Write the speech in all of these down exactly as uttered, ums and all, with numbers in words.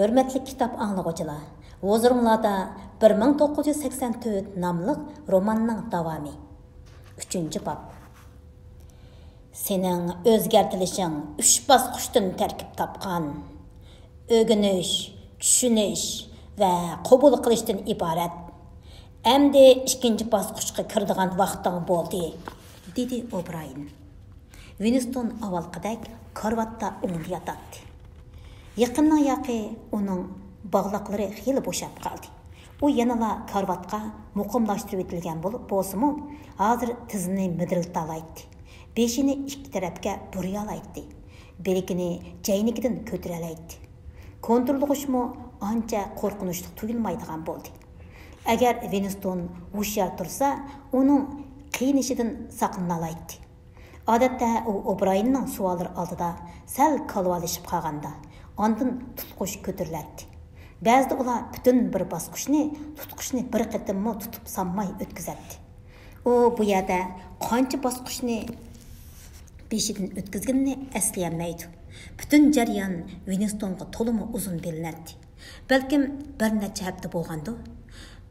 ھۆرمەتلىك كىتاب ئاڭلىغۇچىلار، ھۇزۇرۇڭلاردا بىر مىڭ توققۇز يۈز سەكسەن تۆت ناملىق روماننىڭ داۋامى. ئۈچىنچى باب. سېنىڭ ئۆزگەرتىلىشىڭ ئۈچ باسقۇچتىن تەركىب تاپقان. ئۆگىنىش، چۈشىنىش ۋە قوبۇل قىلىشتىن ئىبارەت. ئەمدى ئىككىنچى باسقۇچقا كىرىدىغان ۋاقتىڭ بولدى، دېدى ئوبرايېن. ۋىنستون ئاۋۋالقىدەك كارىۋاتتا ئوڭدا ياتاتتى. يېقىننىڭ ياقى ئۇنىڭ باغلاقلىرى خېلى بوشاپ قالدى. ئۇ يەنىلا كارىۋاتقا مۇقىملاشتۇرۇۋېتىلگەن بولۇپ بولسىمۇ، ھازىر تىزىنى مىدىرلىتالايتتى. بېشىنى ئىككى تەرەپكە بۇرىيالايتتى. بىلىكىنى جەينىكىدىن كۆتۈرەلەيتتى. كونتروللىغۇچمۇ ئانچە قورقۇنچلۇق تۇيۇلمايدىغان بولدى. ئەگەر ۋىنستون ھوشيار تۇرسا، ئۇنىڭ قىينىشىدىن ساقلىنالايتتى. ئادەتتە ئۇ ئوبرايېننىڭ سوئاللىرى ئالدىدا سەل كالۋالىشىپ قالغاندا، ئاندىن تۇتقۇچ كۆتۈرۈلەتتى. بەزىدە ئۇلار پۈتۈن بىر باسقۇچنى، تۇتقۇچنى بىر قېتىممۇ تۇتۇپ سانماي ئۆتكۈزەتتى. ئۇ بۇ يەردە قانچە باسقۇچنى بېشىدىن ئۆتكۈزگىنىنى ئەسلىيەلمەيدۇ. پۈتۈن جەريان ۋىنستونغا تولىمۇ ئۇزۇن بىلىنەتتى. بەلكىم بىر نەچچە ھەپتە بولغاندۇ.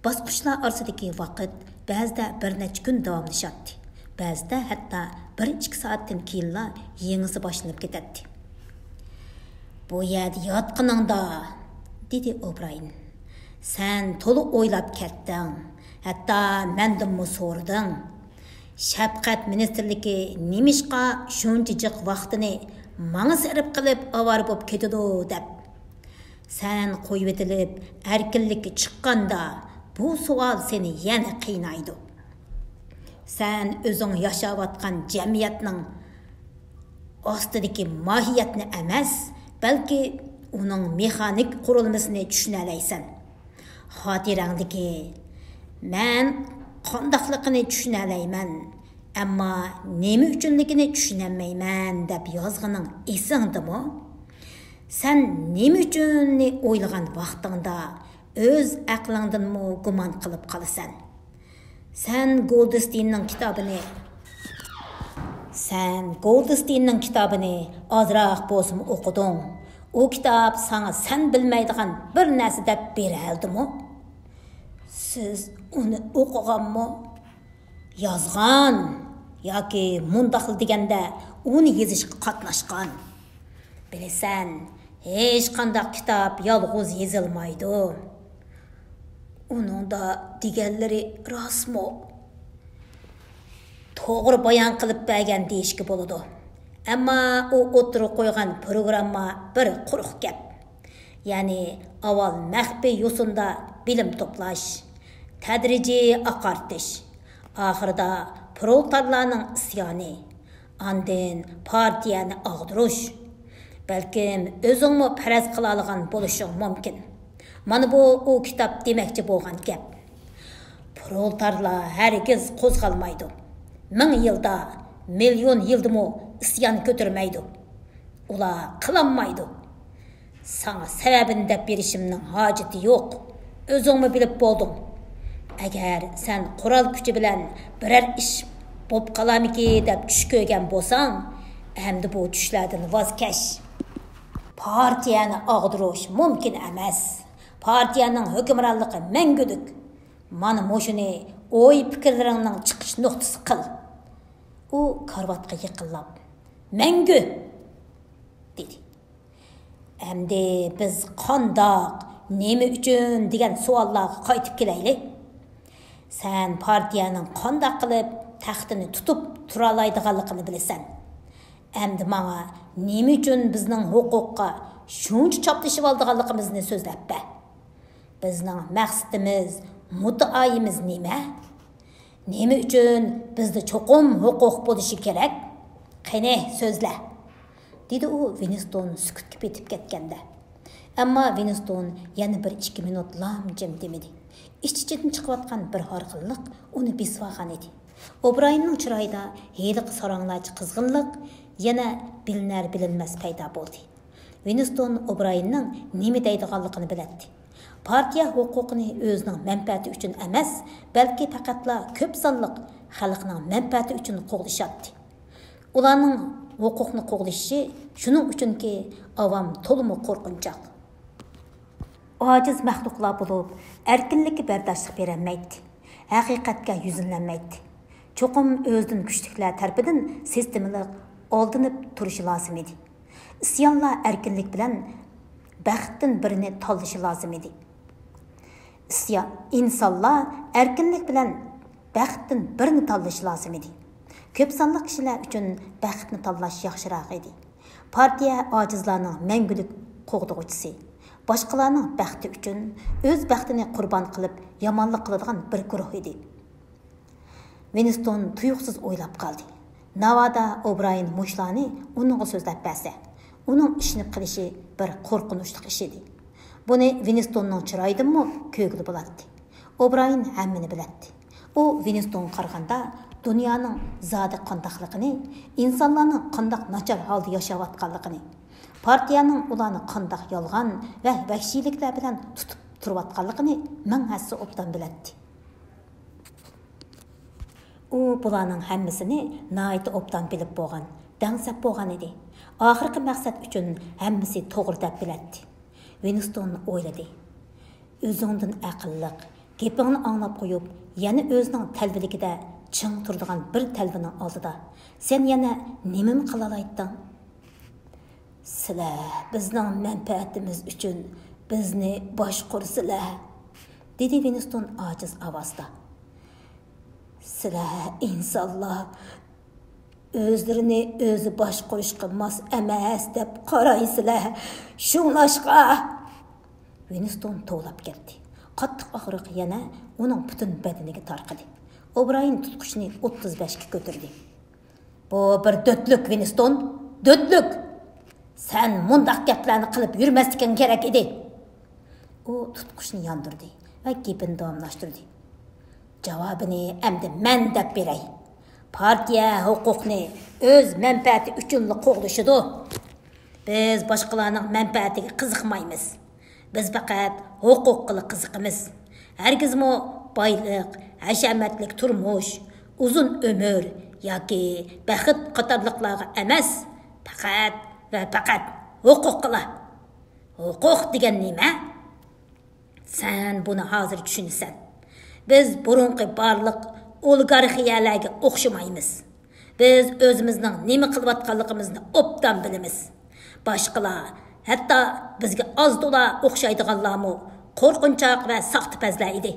باسقۇچلار ئارىسىدىكى ۋاقىت بەزىدە بىر نەچچە كۈن داۋاملىشاتتى. بەزىدە ھەتتا بىر ئىككى سائەتتىن كېيىنلا يېڭىسى باشلىنىپ كېتەتتى. «بۇ يەردە ياتقىنىڭدا»، دېدى ئوبرايېن، «سەن تولا ئويلاپ كەتتىڭ. ھەتتا مەندىنمۇ سورىدىڭ. شەپقەت مىنىستىرلىكى نېمىشقا شۇنچە جىق ۋاقتىنى ماڭا سەرپ قىلىپ ئاۋارە بولۇپ كېتىدۇ دەپ. سەن قويۇۋېتىلىپ ئەركىنلىككە چىققاندا، بۇ سوئال سېنى يەنە قىينايدۇ. سەن ئۆزۈڭ ياشاۋاتقان جەمئىيەتنىڭ ئاستىدىكى ماھىيەتنى ئەمەس، بەلكى ئۇنىڭ مېخانىك قۇرۇلمىسىنى چۈشىنەلەيسەن. خاتىرەڭدىكى، مەن قانداقلىقىنى چۈشىنەلەيمەن، ئەمما نېمە ئۈچۈنلۈكىنى چۈشىنەلمەيمەن دەپ يازغىنىڭ ئېسىڭدىمۇ؟ سەن نېمە ئۈچۈننى ئويلىغان ۋاقتىڭدا ئۆز ئەقلىڭدىنمۇ گۇمان قىلىپ قالىسەن. سەن گولدستېيننىڭ كىتابىنى، سەن گولدستېيننىڭ كىتابىنى ئازراق بولسىمۇ ئوقۇدۇڭ. ئۇ كىتاب ساڭا سەن بىلمەيدىغان بىر نەرسە دەپ بېرەلدىمۇ؟ سىز ئۇنى ئوقۇغانمۇ؟ يازغان ياكى مۇنداقلا دېگەندە ئۇنى يېزىشقا قاتناشقان. بىلىسەن، ھېچقانداق كىتاب يالغۇز يېزىلمايدۇ. ئۇنىڭدا دېگەنلىرى راستمۇ؟ توغرا بايان قىلىپ بەرگەن دېيىشكە بولىدۇ. ئەمما ئۇ ئوتتۇرىغا قويغان پروگرامما بىر قۇرۇق گەپ. يەنى ئاۋۋال مەخپىي يوسۇندا بىلىم توپلاش، تەدرىجىي ئاقارتىش، ئاخىرىدا پرولېتارلارنىڭ ئىسيانى، ئاندىن پارتىيەنى ئاغدۇرۇش. بەلكىم ئۆزۈڭمۇ پەرەز قىلالىغان بولۇشۇڭ مۇمكىن. مانا بۇ ئۇ كىتاب دېمەكچى بولغان گەپ. پرولېتارلار ھەرگىز قوزغالمايدۇ. مىڭ يىلدا، مىليون يىلدىمۇ ئىسيان كۆتۈرمەيدۇ. ئۇلار قىلالمايدۇ. ساڭا سەۋەبىنى دەپ بېرىشىمنىڭ ھاجىتى يوق. ئۆزۈڭمۇ بىلىپ بولدۇڭ. ئەگەر سەن قورال كۈچى بىلەن بىرەر ئىش بوپ قالارمىكى دەپ چۈش كۆرگەن بولساڭ، ئەمدى بۇ چۈشلەردىن ۋاز كەچ. پارتىيەنى ئاغدۇرۇش مۇمكىن ئەمەس. پارتىيەنىڭ ھۆكۈمرانلىقى مەڭگۈلۈك. مانا مۇشۇنى ئوي پىكىرلىرىڭنىڭ چىقىش نۇقتىسى قىل. ئۇ كارىۋاتقا يېقىنلاپ، «مەڭگۈ!» دېدى. ئەمدى بىز قانداق، نېمە ئۈچۈن دېگەن سوئاللارغا قايتىپ كېلەيلى. سەن پارتىيەنىڭ قانداق قىلىپ تەختىنى تۇتۇپ تۇرالايدىغانلىقىنى بىلىسەن. ئەمدى ماڭا نېمە ئۈچۈن بىزنىڭ ھوقۇققا شۇنچە چاپلىشىۋالىدىغانلىقىمىزنى سۆزلەپ بەر. بىزنىڭ مەقسىتىمىز، مۇددىئايىمىز نېمە؟ نېمە ئۈچۈن بىزدە چوقۇم ھوقۇق بولۇشى كېرەك؟ قېنى، سۆزلە! دېدى ئۇ ۋىنستون سۈكۈتكە پېتىپ كەتكەندە. ئەمما ۋىنستون يەنە بىر ئىككى مىنۇت لام-جىم دېمىدى. ئىچ-ئىچىدىن چىقىۋاتقان بىر ھارغىنلىق ئۇنى بېسىۋالغان ئىدى. ئوبرايېننىڭ چىرايىدا ھېلىقى ساراڭلارچە قىزغىنلىق يەنە بىلىنەر-بىلىنمەس پەيدا بولدى. ۋىنستون ئوبرايېننىڭ نېمە دەيدىغانلىقىنى بىلەتتى. پارتىيە ھوقۇقىنى ئۆزىنىڭ مەنپەئەتى ئۈچۈن ئەمەس، بەلكى پەقەتلا كۆپ سانلىق خەلقنىڭ مەنپەئەتى ئۈچۈن قوغلىشاتتى. ئۇلارنىڭ ھوقۇقنى قوغلىشىشى شۇنىڭ ئۈچۈنكى، ئاۋام تولىمۇ قورقۇنچاق. ئاجىز مەخلۇقلار بولۇپ، ئەركىنلىككە بەرداشلىق بېرەلمەيتتى. ھەقىقەتكە يۈزلىنەلمەيتتى. چوقۇم ئۆزىدىن كۈچلۈكلەر تەرىپىدىن سىستېمىلىق ئالدىنىپ تۇرۇشى لازىم ئىدى. ئىسيانلار ئەركىنلىك بىلەن بەختتىن بىرىنى تاللىشى لازىم ئىدى. ئىسيان، ئىنسانلار ئەركىنلىك بىلەن بەختتىن بىرنى تاللىشى لازىم ئىدى. كۆپ سانلىق كىشىلەر ئۈچۈن بەختنى تاللاش ياخشىراق ئىدى. پارتىيە ئاجىزلارنىڭ مەڭگۈلۈك قوغدىغۇچىسى، باشقىلارنىڭ بەختى ئۈچۈن ئۆز بەختىنى قۇربان قىلىپ يامانلىق قىلىدىغان بىر گۇرۇھ ئىدى. ۋىنستون تۇيۇقسىز ئويلاپ قالدى. ناۋادا ئوبرايېن مۇشۇلارنى ئۇنىڭغا سۆزلەپ بەرسە، ئۇنىڭ ئىشىنىپ قېلىشى بىر قورقۇنچلۇق ئىش ئىدى. بۇنى ۋىنستوننىڭ چىرايىدىنمۇ كۆرگىلى بولاتتى. ئوبرايېن ھەممىنى بىلەتتى. ئۇ ۋىنستونغا قارىغاندا دۇنيانىڭ زادى قانداقلىقىنى، ئىنسانلارنىڭ قانداق ناچار ھالدا ياشاۋاتقانلىقىنى، پارتىيەنىڭ ئۇلارنى قانداق يالغان ۋە ۋەھشىيلىكلەر بىلەن تۇتۇپ تۇرۇۋاتقانلىقىنى مىڭ ھەسسە ئوبدان بىلەتتى. ئۇ بۇلارنىڭ ھەممىسىنى ناھايىتى ئوبدان بىلىپ بولغان، دەڭسەپ بولغان ئىدى. ئاخىرقى مەقسەت ئۈچۈن ھەممىسى توغرا دەپ بىلەتتى. ۋىنستون ئويلىدى. ئۆزۈڭدىن ئەقىللىق، گېپىڭنى ئاڭلاپ قويۇپ، يەنە ئۆزىنىڭ تەلۋىلىكىدە چىڭ تۇرىدىغان بىر تەلۋىنىڭ ئالدىدا سەن يەنە نېمىنى قىلالايتتىڭ؟ سىلەر بىزنىڭ مەنپەئەتىمىز ئۈچۈن بىزنى باشقۇرىسىلەر، دېدى ۋىنستون ئاجىز ئاۋازدا. سىلەر ئىنسانلار ئۆزلىرىنى ئۆزى باشقۇرۇشقا ماس ئەمەس دەپ قارايسىلەر. شۇڭلاشقا، ۋىنستون توۋلاپ كەتتى. قاتتىق ئاغرىق يەنە ئۇنىڭ پۈتۈن بەدىنىگە تارقىدى. ئوبرايېن تۇتقۇچنى ئوتتۇز بەشكە كۆتۈردى. بۇ بىر دۆتلۈك، ۋىنستون، دۆتلۈك! سەن مۇنداق گەپلەرنى قىلىپ يۈرمەسلىكىڭ كېرەك ئىدى. ئۇ تۇتقۇچنى ياندۇردى ۋە گېپىنى داۋاملاشتۇردى. جاۋابىنى ئەمدى مەن دەپ بېرەي. پارتىيە ھوقۇقنى ئۆز مەنپەئەتى ئۈچۈنلا قوغلىشىدۇ. بىز باشقىلارنىڭ مەنپەئەتىگە قىزىقمايمىز. بىز پەقەت ھوقۇققىلا قىزىقىمىز. ھەرگىزمۇ بايلىق، ھەشەمەتلىك تۇرمۇش، ئۇزۇن ئۆمۈر ياكى بەخت قاتارلىقلارغا ئەمەس، پەقەت ۋە پەقەت ھوقۇققىلا. ھوقۇق دېگەن نېمە؟ سەن بۇنى ھازىر چۈشىنىسەن. بىز بۇرۇنقى بارلىق ئولىگارخىيەلەرگە ئوخشىمايمىز. بىز ئۆزىمىزنىڭ نېمە قىلىۋاتقانلىقىمىزنى ئوبدان بىلىمىز. باشقىلار، ھەتتا بىزگە ئاز-تولا ئوخشايدىغانلارمۇ قورقۇنچاق ۋە ساختىپەزلەر ئىدى.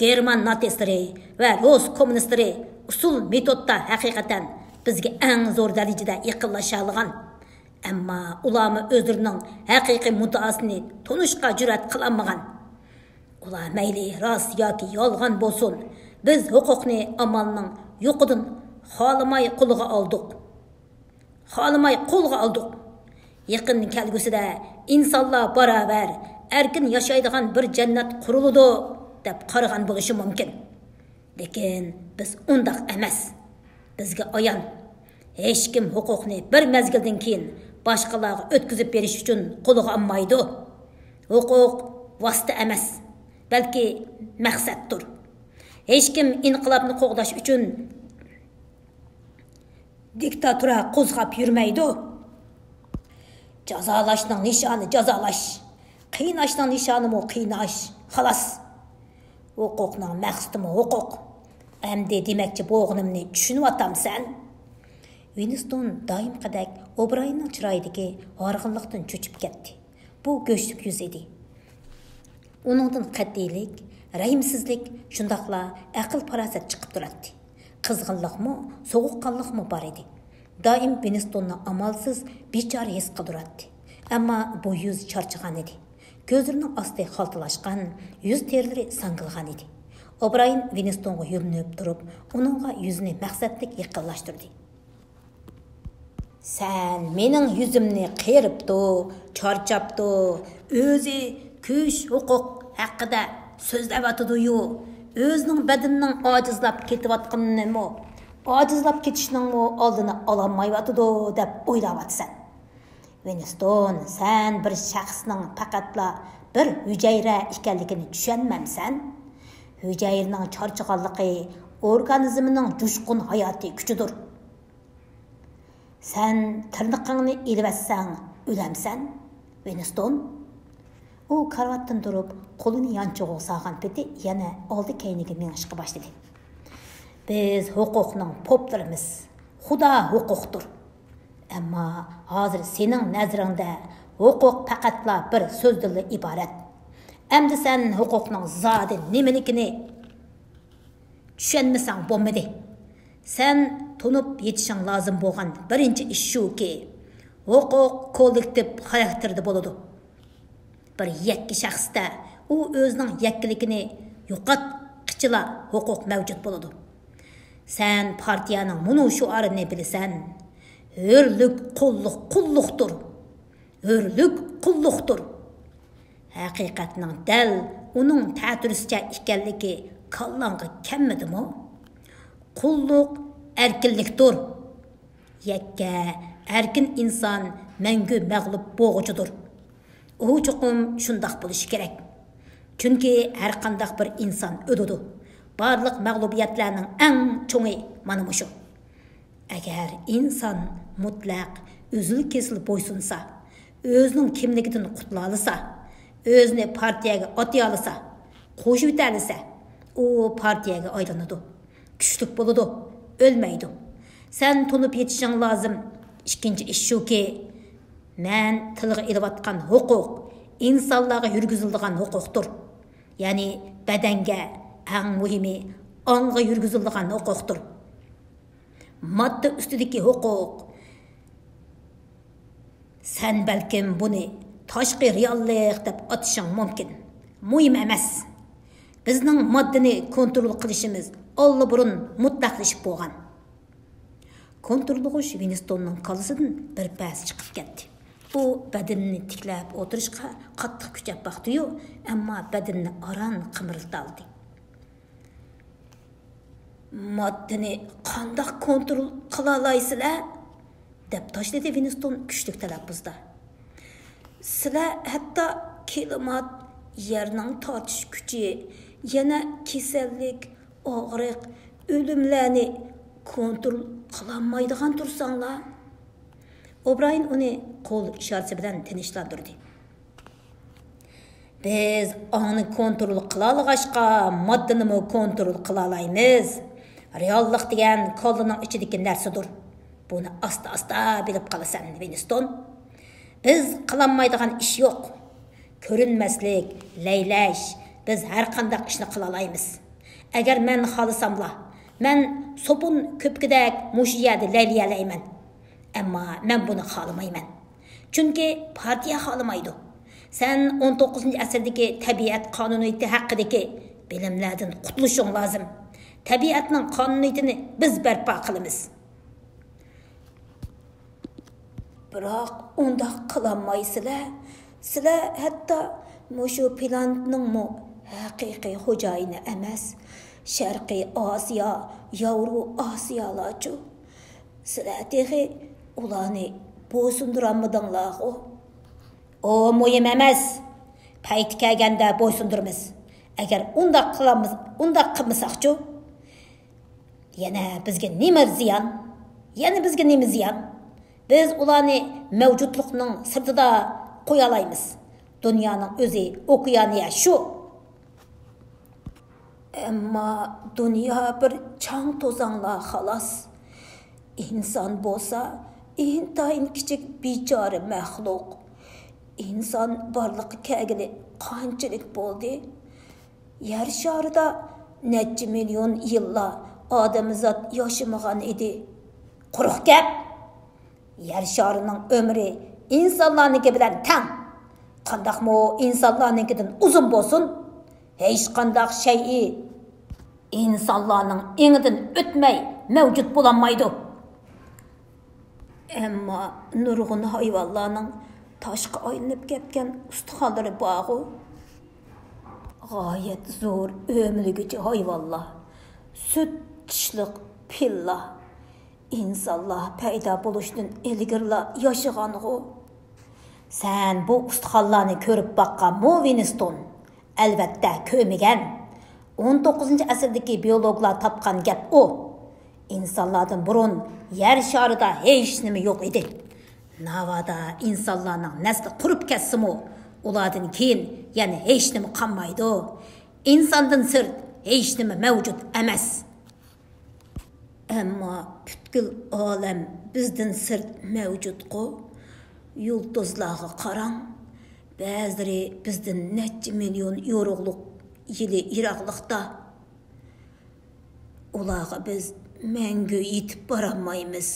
گېرمان ناتسىلىرى ۋە رۇس كوممۇنىستلىرى ئۇسۇل مېتودتا ھەقىقەتەن بىزگە ئەڭ زور دەرىجىدە يېقىنلاشالىغان. ئەمما ئۇلارمۇ ئۆزلىرىنىڭ ھەقىقىي مۇددىئاسىنى تونۇشقا جۈرئەت قىلالمىغان. ئۇلار مەيلى راست ياكى يالغان بولسۇن، بىز ھوقۇقنى ئامالنىڭ يوقىدىن خالىماي قولغا ئالدۇق. خالىماي قولغا ئالدۇق. يېقىن كەلگۈسىدە ئىنسانلار باراۋەر، ئەركىن ياشايدىغان بىر جەننەت قۇرۇلىدۇ، دەپ قارىغان بولۇشى مۇمكىن. لېكىن بىز ئۇنداق ئەمەس. بىزگە ئايان، ھېچكىم ھوقۇقنى بىر مەزگىلدىن كېيىن باشقىلارغا ئۆتكۈزۈپ بېرىش ئۈچۈن قولىغا ئالمايدۇ. ھوقۇق ۋاسىتە ئەمەس، بەلكى مەقسەتتۇر. ھېچكىم ئىنقىلابنى قوغداش ئۈچۈن دىكتاتۇرا قوزغاپ يۈرمەيدۇ. جازالاشنىڭ نىشانى جازالاش، قىيناشنىڭ نىشانىمۇ قىيناش. خالاس. ھوقۇقنىڭ مەقسىتىمۇ ھوقۇق. ئەمدى دېمەكچى بولغىنىمنى چۈشىنىۋاتامسەن؟ ۋىنستون دائىمقىدەك ئوبرايېننىڭ چىرايىدىكى ھارغىنلىقتىن چۆچۈپ كەتتى. بۇ گۆشلۈك يۈز ئىدى. ئۇنىڭدىن قەتئىيلىك، رەھىمسىزلىك، شۇنداقلا ئەقىل-پاراسەت چىقىپ تۇراتتى. قىزغىنلىقمۇ، سوغۇققانلىقمۇ بار ئىدى. دائىم ۋىنستوننى ئامالسىز بىچارە ھېس قىلدۇراتتى. ئەمما بۇ يۈز چارچىغان ئىدى. كۆزلىرىنىڭ ئاستى خالتىلاشقان، يۈز تېرىلىرى ساڭگىلىغان ئىدى. ئوبرايېن ۋىنستونغا يۈزلىنىپ تۇرۇپ، ئۇنىڭغا يۈزىنى مەقسەتلىك يېقىنلاشتۇردى. سەن مېنىڭ يۈزۈمنى قېرىپتۇ، چارچاپتۇ، ئۆزى كۈچ، ھوقۇق ھەققىدە سۆزلەۋاتىدۇ-يۇ، ئۆزىنىڭ بەدىنىنىڭ ئاجىزلاپ كېتىۋاتقىنىنىمۇ، ئاجىزلاپ كېتىشىنىڭمۇ ئالدىنى ئالالمايۋاتىدۇ دەپ ئويلاۋاتىسەن. ۋىنستون، سەن بىر شەخسنىڭ پەقەتلا بىر ھۈجەيرە ئىكەنلىكىنى چۈشەنمەمسەن؟ ھۈجەيرىنىڭ چارچىغانلىقى ئورگانىزمنىڭ جۇشقۇن ھاياتىي كۈچىدۇر. سەن تىرنىقىڭنى ئېلىۋەتسەڭ ئۆلەمسەن، ۋىنستون؟ ئۇ كارىۋاتتىن تۇرۇپ، قولىنى يانچۇقىغا سالغان پېتى يەنە ئالدى كەينىگە مېڭىشقا باشلىدى. بىز ھوقۇقنىڭ پوپلىرىمىز. خۇدا ھوقۇقتۇر. ئەمما ھازىر سېنىڭ نەزىرىڭدە ھوقۇق پەقەتلا بىر سۆزدىنلا ئىبارەت. ئەمدى سەن ھوقۇقنىڭ زادى نېمىلىكىنى چۈشەنمىسەڭ بولمىدى. سەن تونۇپ يېتىشىڭ لازىم بولغان بىرىنچى ئىش شۇكى، ھوقۇق كوللېكتىپ خاراكتېردا بولىدۇ. بىر يەككە شەخستە ئۇ ئۆزىنىڭ يەككىلىكىنى يوقاتقىچىلا ھوقۇق مەۋجۇت بولىدۇ. سەن پارتىيەنىڭ مۇنۇ شوئارىنى بىلىسەن، ھۆرلۈك قۇللۇق قۇللۇقتۇر. ھۆرلۈك قۇللۇقتۇر. ھەقىقەتنىڭ دەل ئۇنىڭ تەتۈرىسىچە ئىكەنلىكى كاللاڭغا كەلمىدىمۇ؟ قۇللۇق ئەركىنلىكتۇر. يەككە، ئەركىن ئىنسان مەڭگۈ مەغلۇپ بولغۇچىدۇر. ئۇ چوقۇم شۇنداق بولۇشى كېرەك. چۈنكى ھەرقانداق بىر ئىنسان ئۆلىدۇ. بارلىق مەغلۇبىيەتلەرنىڭ ئەڭ چوڭى مانا مۇشۇ. ئەگەر ئىنسان مۇتلەق ئۈزۈل-كېسىل بويسۇنسا، ئۆزىنىڭ كىملىكىدىن قۇتۇلالىسا، ئۆزىنى پارتىيەگە ئاتىيالىسا، قوشۇۋېتەلىسە، ئۇ پارتىيەگە ئايلىنىدۇ. كۈچلۈك بولىدۇ، ئۆلمەيدۇ. سەن تونۇپ يېتىشىڭ لازىم. ئىككىنچى ئىش شۇكى، مەن تىلغا ئېلىۋاتقان ھوقۇق ئىنسانلارغا يۈرگۈزۈلىدىغان ھوقۇقتۇر. يەنى بەدەنگە، ئەڭ مۇھىمى ئاڭغا يۈرگۈزۈلىدىغان ھوقۇقتۇر. ماددا ئۈستىدىكى ھوقۇق. سەن بەلكىم بۇنى تاشقى رېئاللىق دەپ ئاتىشىڭ مۇمكىن. مۇھىم ئەمەس. بىزنىڭ ماددىنى كونترول قىلىشىمىز ئاللىبۇرۇن مۇتلەقلىشىپ بولغان. كونتروللىغۇچ ۋىنستوننىڭ كاللىسىدىن بىر پەس چىقىپ كەتتى. ئۇ بەدىنىنى تىكلەپ ئولتۇرۇشقا قاتتىق كۈچەپ باقتىيۇ، ئەمما بەدىنىنى ئاران قىمىرلىتالىدى. ماددىنى قانداق كونترول قىلالايسىلەر؟ دەپ تاشلىدى ۋىنستون كۈچلۈك تەلەپپۇزدا. سىلەر ھەتتا كىلىمات، يەرنىڭ تارتىش كۈچى، يەنە كېسەللىك، ئاغرىق، ئۆلۈملەرنى كونترول قىلالمايدىغان تۇرساڭلار. ئوبراين ئۇنى قول ئىشارىسى بىلەن تىنچلاندۇردى. بىز ئاڭنى كونترول قىلالىغاچقا، ماددىنىمۇ كونترول قىلالايمىز. رېئاللىق دېگەن كاللىنىڭ ئىچىدىكى نەرسىدۇر. بۇنى ئاستا-ئاستا بىلىپ قالىسەن، ۋىنستون. بىز قىلالمايدىغان ئىش يوق. كۆرۈنمەسلىك، لەيلەش، بىز ھەر قانداق ئىشنى قىلالايمىز. ئەگەر مەن خالىساملا، مەن سوپۇن كۆپۈكىدەك مۇشۇ يەردە لەيلىيەلەيمەن. ئەمما مەن بۇنى خالىمايمەن. چۈنكى پارتىيە خالىمايدۇ. سەن ئون توققۇزىنچى ئەسىردىكى تەبىئەت قانۇنىيىتى ھەققىدىكى بىلىملەردىن قۇتۇلۇشۇڭ لازىم. تەبىئەتنىڭ قانۇنىيىتىنى بىز بەرپا قىلىمىز. بىراق ئۇنداق قىلالمايسىلەر. سىلەر ھەتتا مۇشۇ پلانېتنىڭمۇ ھەقىقىي خوجايىنى ئەمەس. شەرقىي ئاسىيا، ياۋرو ئاسىيالارچۇ؟ سىلەر تېخى ئۇلارنى بويسۇندۇرالمىدىڭلارغۇ؟ ئۇ مۇھىم ئەمەس. پەيتى كەلگەندە بويسۇندۇرىمىز. ئەگەر ئۇنداق قىلالمىس-، ئۇنداق قىلمىساقچۇ؟ يەنە بىزگە نېمە زىيان؟ يەنە بىزگە نېمە زىيان؟ بىز ئۇلارنى مەۋجۇتلۇقنىڭ سىرتىدا قويالايمىز. دۇنيانىڭ ئۆزى ئوكيانىيە شۇ. ئەمما دۇنيا بىر چاڭ توزاڭلا خالاس. ئىنسان بولسا ئىنتايىن كىچىك بىچارە مەخلۇق. ئىنسان بارلىققا كەلگىلى قانچىلىك بولدى؟ يەر شارىدا نەچچە مىليون يىللار ئادەمزات ياشىمىغان ئىدى. قۇرۇق گەپ! يەر شارىنىڭ ئۆمرى ئىنسانلارنىڭكى بىلەن تەڭ. قانداقمۇ ئىنسانلارنىڭكىدىن ئۇزۇن بولسۇن، ھېچقانداق شەيئى ئىنسانلارنىڭ ئېڭىدىن ئۆتمەي مەۋجۇت بولالمايدۇ. ئەمما نۇرغۇن ھايۋانلارنىڭ تاشقا ئايلىنىپ كەتكەن ئۇستىخانلىرى بارغۇ. غايەت زور ئۆمىلىگۈچى ھايۋانلار، سۈت چىشلىق پىللار، ئىنسانلار پەيدا بولۇشتىن ئىلگىرىلا ياشىغانغۇ. سەن بۇ ئۇستىخانلارنى كۆرۈپ باققانمۇ، ۋىنستون؟ ئەلۋەتتە، كۆرمىگەن. ئون توققۇزىنچى ئەسىردىكى بىيولوگلار تاپقان گەپ ئۇ. ئىنسانلاردىن بۇرۇن يەر شارىدا ھېچنېمە يوق ئىدى. ناۋادا ئىنسانلارنىڭ نەسلى قۇرۇپ كەتسىمۇ، ئۇلاردىن كېيىن يەنە ھېچنېمە قالمايدۇ. ئىنساندىن سىرت ھېچنېمە مەۋجۇت ئەمەس. ئەمما پۈتكۈل ئالەم بىزدىن سىرت مەۋجۇتقۇ. يۇلتۇزلارغا قاراڭ، بەزىلىرى بىزدىن نەچچە مىليون يورۇقلۇق يىلى يىراقلىقتا. ئۇلارغا بىز مەڭگۈ يېتىپ بارالمايمىز.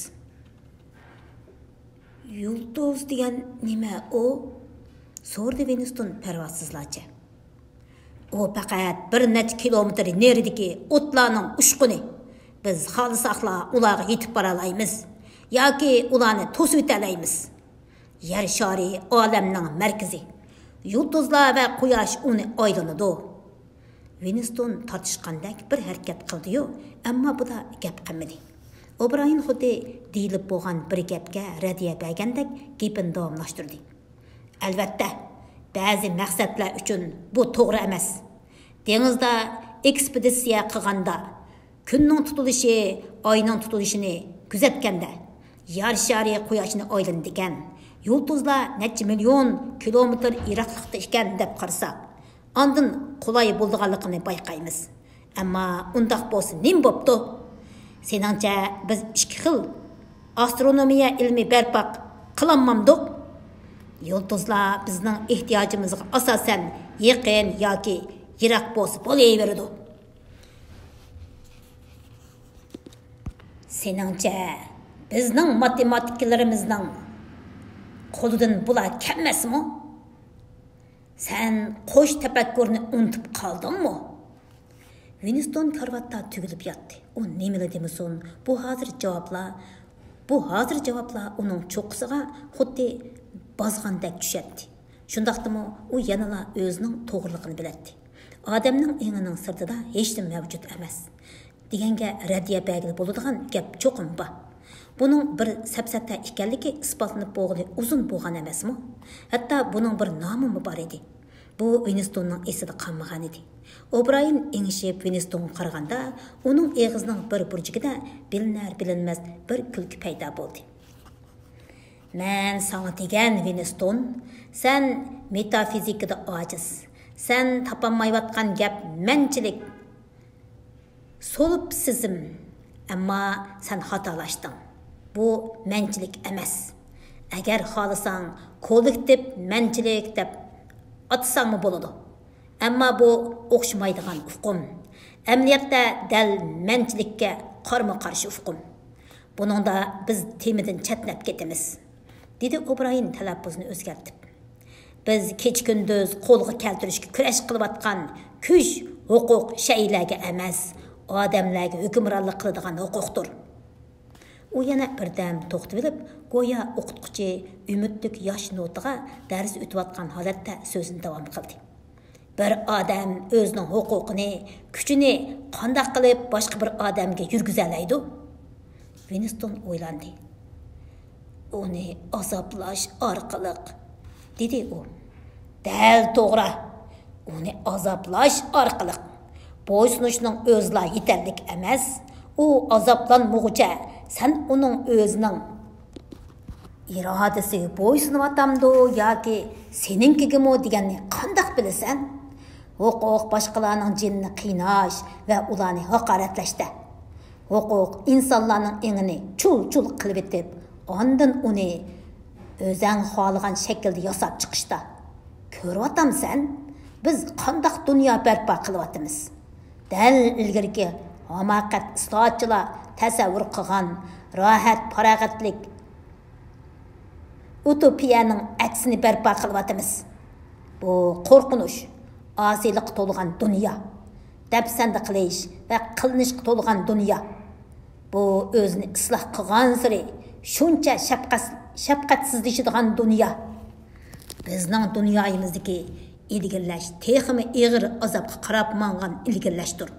يۇلتۇز دېگەن نېمە ئۇ؟ سورىدى ۋىنستون پەرۋاسىزلارچە. ئۇ پەقەت بىر نەچچە كىلومېتىر نېرىدىكى ئوتلارنىڭ ئۇچقۇنى. بىز خالىساقلا ئۇلارغا يېتىپ بارالايمىز ياكى ئۇلارنى توسۇۋېتەلەيمىز. يەر شارى ئالەمنىڭ مەركىزى. يۇلتۇزلار ۋە قۇياش ئۇنى ئايلىنىدۇ. ۋىنستون تارتىشقاندەك بىر ھەرىكەت قىلدىيۇ، ئەمما بۇدا گەپ قىلمىدى. ئوبرايېن خۇددى دېيىلىپ بولغان بىر گەپكە رەددىيە بەرگەندەك گېپىنى داۋاملاشتۇردى. ئەلۋەتتە، بەزى مەقسەتلەر ئۈچۈن بۇ توغرا ئەمەس. دېڭىزدا ئېكسپېدىتسىيە قىلغاندا، كۈننىڭ تۇتۇلۇشى، ئاينىڭ تۇتۇلۇشىنى كۆزەتكەندە، يەر شارى قۇياشنى ئايلىنىدىكەن، يۇلتۇزلار نەچچە مىليون كىلومېتىر يىراقلىقتا ئىكەن دەپ قارىساق، ئاندىن قولاي بولىدىغانلىقىنى بايقايمىز. ئەمما ئۇنداق بولسا نېمە بوپتۇ؟ سېنىڭچە بىز ئىككى خىل ئاسترونومىيە ئىلمى بەرپا قىلالمامدۇق؟ يۇلتۇزلار بىزنىڭ ئېھتىياجىمىزغا ئاساسەن يېقىن ياكى يىراق بولسا بولۇۋېرىدۇ. سېنىڭچە بىزنىڭ ماتېماتىكلىرىمىزنىڭ قولىدىن بۇلار كەلمەسمۇ؟ سەن قوش تەپەككۇرنى ئۇنتۇپ قالدىڭمۇ؟ ۋىنستون كارىۋاتتا تۈگۈلۈپ ياتتى. ئۇ نېمىلا دېمىسۇن، بۇ ھازىر جاۋابلار، بۇ ھازىر جاۋابلار ئۇنىڭ چوققىسىغا خۇددى بازغاندەك چۈشەتتى. شۇنداقتىمۇ ئۇ يەنىلا ئۆزىنىڭ توغرىلىقىنى بىلەتتى. ئادەمنىڭ ئېڭىنىڭ سىرتىدا ھېچنېمە مەۋجۇت ئەمەس دېگەنگە رەددىيە بەرگىلى بولىدىغان گەپ چوقۇم بار. بۇنىڭ بىر سەپسەتە ئىكەنلىكى ئىسپاتلىنىپ بولغىلى ئۇزۇن بولغان ئەمەسمۇ؟ ھەتتا بۇنىڭ بىر نامىمۇ بار ئىدى. بۇ ۋىنستوننىڭ ئېسىدە قالمىغانىدى. ئوبرايېن ئېڭىشىپ ۋىنستونغا قارىغاندا، ئۇنىڭ ئېغىزىنىڭ بىر بۇرجىكىدا بىلىنەر-بىلىنمەس بىر كۈلكە پەيدا بولدى. مەن ساڭا دېگەن، ۋىنستون، سەن مېتافىزىكىدا ئاجىز. سەن تاپالمايۋاتقان گەپ مەنچىلىك، سولىپسىزم. ئەمما سەن خاتالاشتىڭ. بۇ مەنچىلىك ئەمەس. ئەگەر خالىساڭ، كوللېكتىپ مەنچىلىك دەپ ئاتىساڭمۇ بولىدۇ. ئەمما بۇ ئوخشىمايدىغان ئۇقۇم. ئەمەلىيەتتە دەل مەنچىلىككە قارىمۇ قارشى ئۇقۇم. بۇنىڭدا بىز تېمىدىن چەتنەپ كېتىمىز، دېدى ئوبرايېن تەلەپپۇزىنى ئۆزگەرتىپ. بىز كېچە-كۈندۈز قولغا كەلتۈرۈشكە كۈرەش قىلىۋاتقان كۈچ، ھوقۇق شەيئىلەرگە ئەمەس، ئادەملەرگە ھۆكۈمرانلىق قىلىدىغان ھوقۇقتۇر. ئۇ يەنە بىردەم توختىۋېلىپ، گويا ئوقۇتقۇچى ئۈمىدلىك ياش نوتىغا دەرس ئۆتۈۋاتقان ھالەتتە سۆزىنى داۋام قىلدى. بىر ئادەم ئۆزىنىڭ ھوقۇقىنى، كۈچىنى قانداق قىلىپ باشقا بىر ئادەمگە يۈرگۈزەلەيدۇ؟ ۋىنستون ئويلاندى. ئۇنى ئازابلاش ئارقىلىق، دېدى ئۇ. دەل توغرا. ئۇنى ئازابلاش ئارقىلىق. بويسۇنۇشنىڭ ئۆزىلا يېتەرلىك ئەمەس. ئۇ ئازابلانمىغۇچە سەن ئۇنىڭ ئۆزىنىڭ ئىرادىسىگە بويسۇنۇۋاتامدۇ ياكى سېنىڭكىگىمۇ دېگەننى قانداق بىلىسەن؟ ھوقۇق باشقىلارنىڭ جېنىنى قىيناش ۋە ئۇلارنى ھاقارەتلەشتە. ھوقۇق ئىنسانلارنىڭ ئېڭىنى چۇل-چۇل قىلىۋېتىپ، ئاندىن ئۇنى ئۆزەڭ خالىغان شەكىلدە ياساپ چىقىشتا. كۆرۈۋاتامسەن، بىز قانداق دۇنيا بەرپا قىلىۋاتىمىز؟ دەل ئىلگىرىكى ھاماقەت ئىسلاھاتچىلار تەسەۋۋۇر قىلغان راھەت، پاراغەتلىك ئۇتوپىيەنىڭ ئەكسىنى بەرپا قىلىۋاتىمىز. بۇ قورقۇنچ، ئاسىيلىققا تولغان دۇنيا، دەپسەندە قىلىش ۋە قىلىنىشقا تولغان دۇنيا. بۇ ئۆزىنى ئىسلاھ قىلغانسېرى شۇنچە شەپقەت-، شەپقەتسىزلىشىدىغان دۇنيا. بىزنىڭ دۇنيايىمىزدىكى ئىلگىرىلەش تېخىمۇ ئېغىر ئازابقا قاراپ ماڭغان ئىلگىرىلەشتۇر.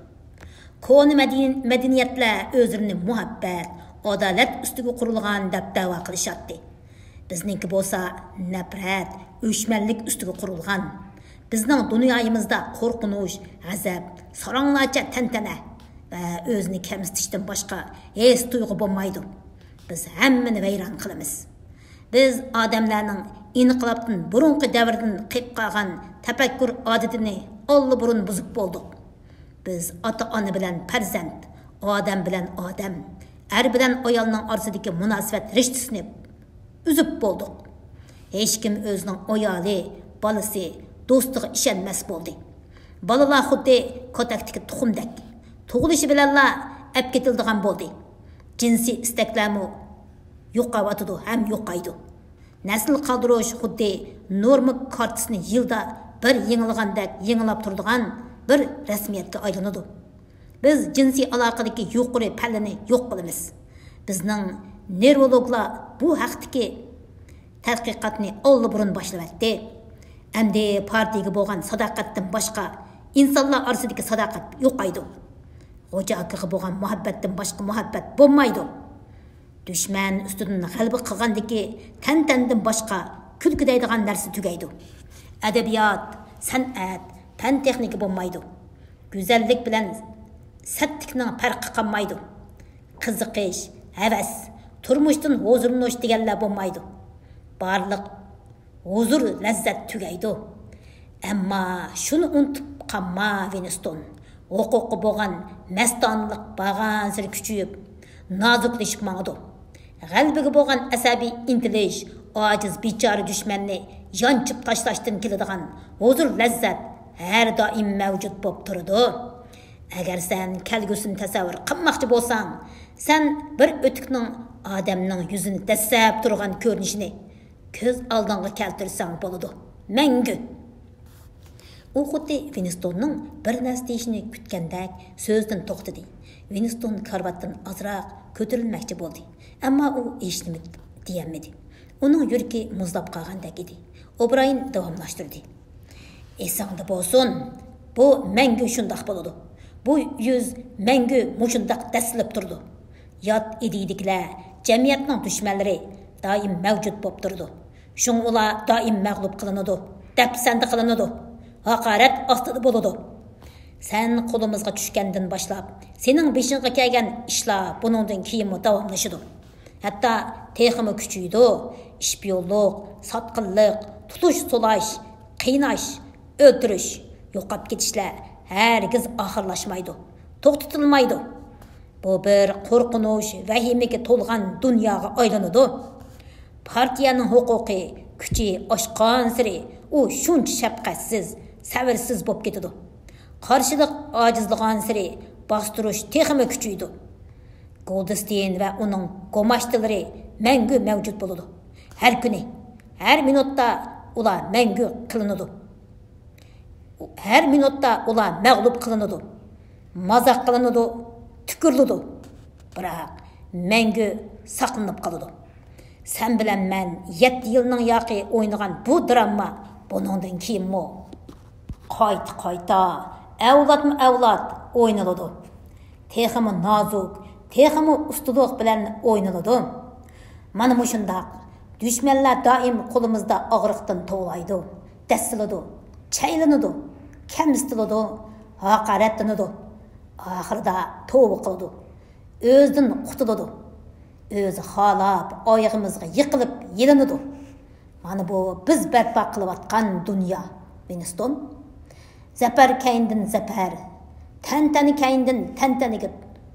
كونا مەدەن-، مەدەنىيەتلەر ئۆزلىرىنى مۇھەببەت، ئادالەت ئۈستىگە قۇرۇلغان دەپ دەۋا قىلىشاتتى. بىزنىڭكى بولسا نەپرەت، ئۆچمەنلىك ئۈستىگە قۇرۇلغان. بىزنىڭ دۇنيايىمىزدا قورقۇنچ، غەزەپ، ساراڭلارچە تەنتەنە ۋە ئۆزىنى كەمسىتىشتىن باشقا ھېس تۇيغۇ بولمايدۇ. بىز ھەممىنى ۋەيران قىلىمىز. بىز ئادەملەرنىڭ ئىنقىلابتىن بۇرۇنقى دەۋردىن قېلىپ قالغان تەپەككۇر ئادىتىنى ئاللىبۇرۇن بۇزۇپ بولدۇق. بىز ئاتا-ئانا بىلەن پەرزەنت، ئادەم بىلەن ئادەم، ئەر بىلەن ئايالنىڭ ئارىسىدىكى مۇناسىۋەت رىشتىسىنى ئۈزۈپ بولدۇق. ھېچكىم ئۆزىنىڭ ئايالى، بالىسى، دوستىغا ئىشەنمەس بولدى. بالىلار خۇددى كوتەكتىكى تۇخۇمدەك، تۇغۇلۇشى بىلەنلا ئەپ كېتىلىدىغان بولدى. جىنسىي ئىستەكلەرمۇ يوقاۋاتىدۇ ھەم يوقايدۇ. نەسىل قالدۇرۇش خۇددى نورما كارتىسىنى يىلدا بىر يېڭىلىغاندەك يېڭىلاپ تۇرىدىغان بىر رەسمىيەتكە ئايلىنىدۇ. بىز جىنسىي ئالاقىدىكى يۇقىرى پەللىنى يوق قىلىمىز. بىزنىڭ نېرۋولوگلار بۇ ھەقتىكى تەتقىقاتنى ئاللىبۇرۇن باشلىۋەتتى. ئەمدى پارتىيىگە بولغان ساداقەتتىن باشقا ئىنسانلار ئارىسىدىكى ساداقەت يوقايدۇ. غوجا ئاكىغا بولغان مۇھەببەتتىن باشقا مۇھەببەت بولمايدۇ. دۈشمەن ئۈستىدىن غەلىبە قىلغاندىكى تەنتەنىدىن باشقا كۈلكە دەيدىغان نەرسە تۈگەيدۇ. ئەدەبىيات، سەنئەت، پەن تېخنىكا بولمايدۇ. گۈزەللىك بىلەن سەتلىكنىڭ پەرقى قالمايدۇ. قىزىقىش، ھەۋەس، تۇرمۇشتىن ھۇزۇرلىنىش دېگەنلەر بولمايدۇ. بارلىق ھۇزۇر، لەززەت تۈگەيدۇ. ئەمما شۇنى ئۇنتۇپ قالما، ۋىنستون. ھوقۇققا بولغان مەستانىلىق بارغانسېرى كۈچىيىپ، نازۇكلىشىپ ماڭىدۇ. غەلىبىگە بولغان ئەسەبىي ئىنتىلىش ئاجىز بىچارە دۈشمەننى يانچىپ تاشلاشتىن كېلىدىغان ھۇزۇر، لەززەت ھەر دائىم مەۋجۇت بولۇپ تۇرىدۇ. ئەگەر سەن كەلگۈسىنى تەسەۋۋۇر قىلماقچى بولساڭ، سەن بىر ئۆتۈكنىڭ ئادەمنىڭ يۈزىنى دەسسەپ تۇرغان كۆرۈنۈشىنى كۆز ئالدىڭغا كەلتۈرسەڭ بولىدۇ. مەڭگۈ! ئۇ خۇددى ۋىنستوننىڭ بىر نەرسە دېيىشىنى كۈتكەندەك سۆزىدىن توختىدى. ۋىنستون كارىۋاتتىن ئازراق كۆتۈرۈلمەكچى بولدى، ئەمما ئۇ ھېچنېمە دېيەلمىدى. ئۇنىڭ يۈرىكى مۇزلاپ قالغاندەك ئىدى. ئوبرايېن داۋاملاشتۇردى. ئېسىڭدە بولسۇن، بۇ مەڭگۈ شۇنداق بولىدۇ. بۇ يۈز مەڭگۈ مۇشۇنداق دەسسىلىپ تۇرىدۇ. يات ئىدىيىدىكىلەر، جەمئىيەتنىڭ دۈشمەنلىرى دائىم مەۋجۇت بولۇپ تۇرىدۇ. شۇڭا ئۇلار دائىم مەغلۇپ قىلىنىدۇ، دەپسەندە قىلىنىدۇ، ھاقارەت ئاستىدا بولىدۇ. سەن قولىمىزغا چۈشكەندىن باشلاپ، سېنىڭ بېشىڭغا كەلگەن ئىشلار بۇنىڭدىن كېيىنمۇ داۋاملىشىدۇ. ھەتتا تېخىمۇ كۈچىيىدۇ. ئىشپىيونلۇق، ساتقىنلىق، تۇتۇش سولاش، قىيناش، ئۆلتۈرۈش، يوقاپ كېتىشلەر ھەرگىز ئاخىرلاشمايدۇ، توختىتىلمايدۇ. بۇ بىر قورقۇنچ، ۋەھىمىگە تولغان دۇنياغا ئايلىنىدۇ. پارتىيەنىڭ ھوقۇقى، كۈچى ئاشقانسېرى ئۇ شۇنچە شەپقەتسىز، سەۋرسىز بولۇپ كېتىدۇ. قارشىلىق ئاجىزلىغانسېرى باستۇرۇش تېخىمۇ كۈچىيىدۇ. گولدستېين ۋە ئۇنىڭ گوماشتىلىرى مەڭگۈ مەۋجۇت بولىدۇ. ھەر كۈنى، ھەر مىنۇتتا ئۇلار مەڭگۈ قىلىنىدۇ. ھەر مىنۇتتا ئۇلار مەغلۇپ قىلىنىدۇ، مازاق قىلىنىدۇ، تۈكۈرۈلىدۇ. بىراق مەڭگۈ ساقلىنىپ قالىدۇ. سەن بىلەن مەن يەتتە يىلنىڭ ياقى ئوينىغان بۇ دىراما بۇنىڭدىن كېيىنمۇ قايتا-قايتا، ئەۋلادمۇ-ئەۋلاد ئوينىلىدۇ. تېخىمۇ نازۇك، تېخىمۇ ئۇستىلىق بىلەن ئوينىلىدۇ. مانا مۇشۇنداق، دۈشمەنلەر دائىم قولىمىزدا ئاغرىقتىن توۋلايدۇ، دەسسىلىدۇ، چەيلىنىدۇ، كەمسىتىلىدۇ، ھاقارەتلىنىدۇ. ئاخىرىدا توۋا قىلىدۇ، ئۆزىدىن قۇتۇلىدۇ، ئۆزى خالاپ ئايىغىمىزغا يىقىلىپ يېلىنىدۇ. مانا بۇ بىز بەرپا قىلىۋاتقان دۇنيا، ۋىنستون. زەپەر كەينىدىن زەپەر، تەنتەنە كەينىدىن تەنتەنىگە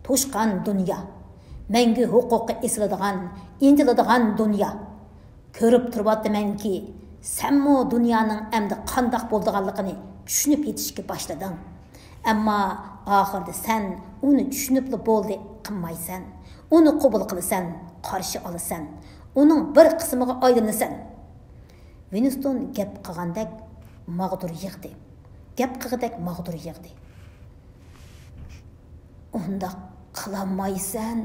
توشقان دۇنيا. مەڭگۈ ھوقۇققا ئېسىلىدىغان، ئىنتىلىدىغان دۇنيا. كۆرۈپ تۇرۇۋاتىمەنكى، سەنمۇ دۇنيانىڭ ئەمدى قانداق بولىدىغانلىقىنى چۈشىنىپ يېتىشكە باشلىدىڭ. ئەمما ئاخىرىدا سەن ئۇنى چۈشىنىپلا بولدى قىلمايسەن. ئۇنى قوبۇل قىلىسەن، قارشى ئالىسەن. ئۇنىڭ بىر قىسمىغا ئايلىنىسەن. ۋىنستون گەپ قىلغاندەك ماغدۇر يىغدى. گەپ قىلغۇدەك ماغدۇر يىغدى. ئۇنداق قىلالمايسەن،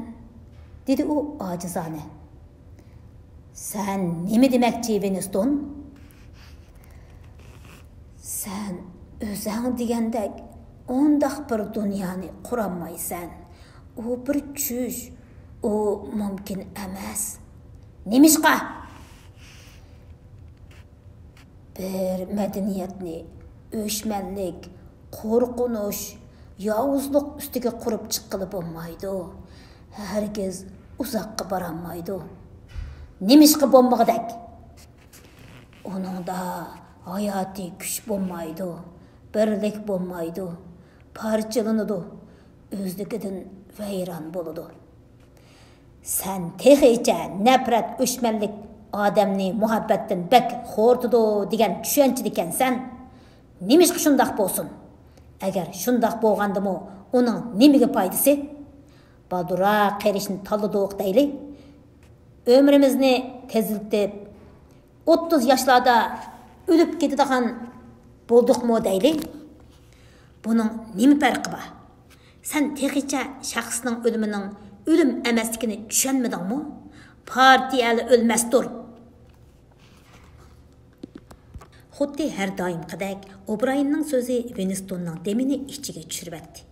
دېدى ئۇ ئاجىزانە. سەن نېمە دېمەكچى، ۋىنستون؟ سەن ئۆزەڭ دېگەندەك ئۇنداق بىر دۇنيانى قۇرالمايسەن. ئۇ بىر چۈش، ئۇ مۇمكىن ئەمەس. نېمىشقا؟ بىر مەدەنىيەتنى ئۆچمەنلىك، قورقۇنچ، ياۋۇزلۇق ئۈستىگە قۇرۇپ چىققىلى بولمايدۇ. ھەرگىز ئۇزاققا بارالمايدۇ. نېمىشقا بولمىغۇدەك؟ ئۇنىڭدا ھاياتىي كۈچ بولمايدۇ، بىرلىك بولمايدۇ، پارچىلىنىدۇ، ئۆزلۈكىدىن ۋەيران بولىدۇ. سەن تېخىچە نەپرەت، ئۆچمەنلىك ئادەمنى مۇھەببەتتىن بەك خورىتىدۇ دېگەن چۈشەنچىدىكەنسەن. نېمىشقا شۇنداق بولسۇن؟ ئەگەر شۇنداق بولغاندىمۇ ئۇنىڭ نېمىگە پايدىسى؟ بالدۇرراق قېرىشنى تاللىدۇق دەيلى. ئۆمرىمىزنى تېزلىتىپ، ئوتتۇز ياشلاردا ئۆلۈپ كېتىدىغان بولدۇقمۇ دەيلى. بۇنىڭ نېمە پەرقى بار؟ سەن تېخىچە شەخسنىڭ ئۆلۈمىنىڭ ئۆلۈم ئەمەسلىكىنى چۈشەنمىدىڭمۇ؟ پارتىيەلا ئۆلمەستۇر. خۇددى ھەر دائىمقىدەك ئوبرايېننىڭ سۆزى ۋىنستوننىڭ دېمىنى ئىچىگە چۈشۈرۈۋەتتى.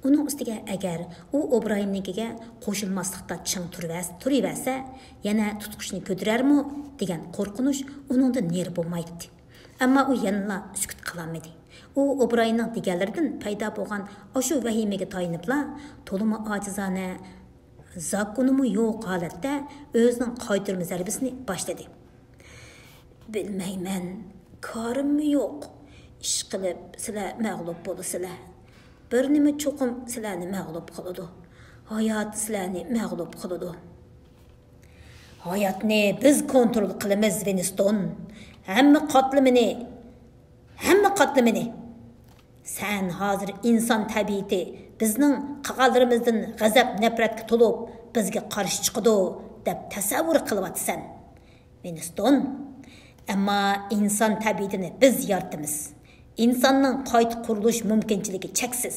ئۇنىڭ ئۈستىگە ئەگەر ئۇ ئوبرايېننىڭكىگە قوشۇلماسلىقتا چىڭ تۇرۇۋەرس-، تۇرۇۋەرسە، يەنە تۇتقۇچنى كۆتۈرەرمۇ دېگەن قورقۇنچ ئۇنىڭدا نېرى بولمايتتى. ئەمما ئۇ يەنىلا سۈكۈت قىلالمىدى. ئۇ ئوبرايېننىڭ دېگەنلىرىدىن پەيدا بولغان ئاشۇ ۋەھىمىگە تايىنىپلا، تولىمۇ ئاجىزانە، زاكونىمۇ يوق ھالەتتە ئۆزىنىڭ قايتۇرما زەربىسىنى باشلىدى. بىلمەيمەن، كارىممۇ يوق. ئىشقىلىپ سىلەر مەغلۇپ بولىسىلەر. بىر نېمە چوقۇم سىلەرنى مەغلۇپ قىلىدۇ. ھايات سىلەرنى مەغلۇپ قىلىدۇ. ھاياتنى بىز كونترول قىلىمىز، ۋىنستون. ھەممە قاتلىمىنى، ھەممە قاتلىمىنى. سەن ھازىر ئىنسان تەبىئىتى بىزنىڭ قىلغانلىرىمىزدىن غەزەپ-نەپرەتكە تولۇپ، بىزگە قارشى چىقىدۇ، دەپ تەسەۋۋۇر قىلىۋاتىسەن، ۋىنستون. ئەمما ئىنسان تەبىئىتىنى بىز يارىتىمىز. ئىنساننىڭ قايتا قۇرۇلۇش مۇمكىنچىلىكى چەكسىز.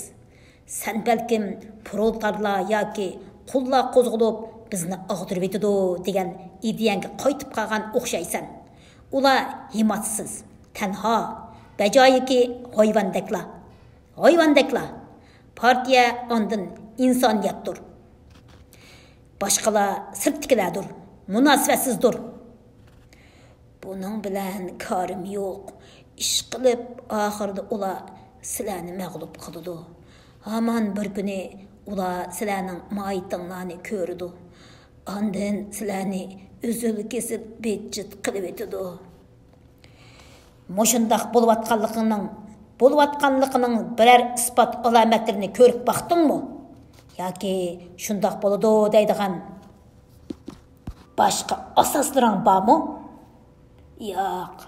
سەن بەلكىم پرولېتارلار ياكى قۇللار قوزغىلىپ بىزنى ئاغدۇرۇۋېتىدۇ دېگەن ئىدىيەڭگە قايتىپ قالغان ئوخشايسەن. ئۇلار ھىممەتسىز، تەنھا، بەجايىكى ھايۋاندەكلا. ھايۋاندەكلا. پارتىيە ئاندىن ئىنسانىيەتتۇر. باشقىلار سىرتتىكىلەردۇر، مۇناسىۋەتسىزدۇر. بۇنىڭ بىلەن كارىم يوق. ئىشقىلىپ ئاخىرىدا ئۇلار سىلەرنى مەغلۇپ قىلىدۇ. ھامان بىر كۈنى ئۇلار سىلەرنىڭ ماھىيىتىڭلارنى كۆرىدۇ. ئاندىن سىلەرنى ئۈزۈل-كېسىل بىتچىت قىلىۋېتىدۇ. مۇشۇنداق بولۇۋاتقانلىقىنىڭ، بولۇۋاتقانلىقىنىڭ بىرەر ئىسپات ئالامەتلىرىنى كۆرۈپ باقتىڭمۇ؟ ياكى شۇنداق بولىدۇ دەيدىغان باشقا ئاساسلىرىڭ بارمۇ؟ ياق،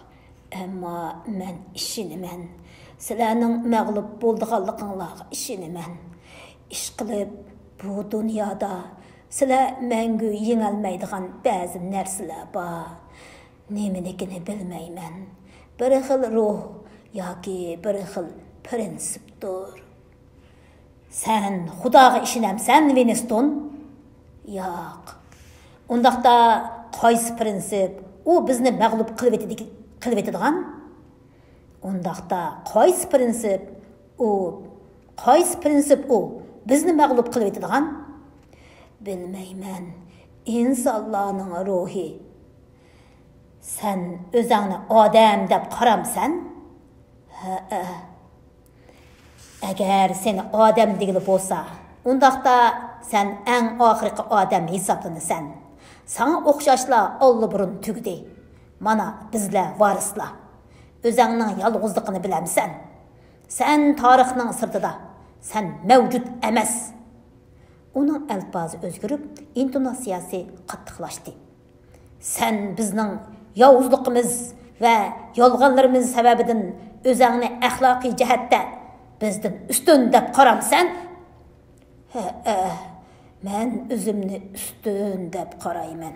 ئەمما مەن ئىشىنىمەن. سىلەرنىڭ مەغلۇپ بولىدىغانلىقىڭلارغا ئىشىنىمەن. ئىشقىلىپ، بۇ دۇنيادا سىلەر مەڭگۈ يېڭەلمەيدىغان بەزى نەرسىلەر بار. نېمىلىكىنى بىلمەيمەن. بىر خىل روھ ياكى بىر خىل پىرىنسىپتۇر. سەن خۇداغا ئىشىنەمسەن، ۋىنستون؟ ياق. ئۇنداقتا قايسى پىرىنسىپ ئۇ بىزنى مەغلۇپ قىلىۋېتىدىكى-، قىلىۋېتىدىغان؟ ئۇنداقتا قايسى پىرىنسىپ ئۇ، قايسى پىرىنسىپ ئۇ بىزنى مەغلۇپ قىلىۋېتىدىغان؟ بىلمەيمەن. ئىنسانلارنىڭ روھى. سەن ئۆزۈڭنى ئادەم دەپ قارامسەن؟ ھەئە. ئەگەر سېنى ئادەم دېگىلى بولسا، ئۇنداقتا سەن ئەڭ ئاخىرقى ئادەم ھېسابلىنىسەن. ساڭا ئوخشاشلار ئاللىبۇرۇن تۈگىدى. مانا بىزلەر ۋارىسلار. ئۆزۈڭنىڭ يالغۇزلۇقىنى بىلەمسەن؟ سەن تارىخنىڭ سىرتىدا. سەن مەۋجۇت ئەمەس. ئۇنىڭ ئەلپازى ئۆزگىرىپ، ئىنتوناتسىيەسى قاتتىقلاشتى. سەن بىزنىڭ ياۋۇزلۇقىمىز ۋە يالغانلىرىمىز سەۋەبىدىن ئۆزۈڭنى ئەخلاقىي جەھەتتە بىزدىن ئۈستۈن دەپ قارامسەن؟ ھەئە، مەن ئۆزۈمنى ئۈستۈن دەپ قارايمەن.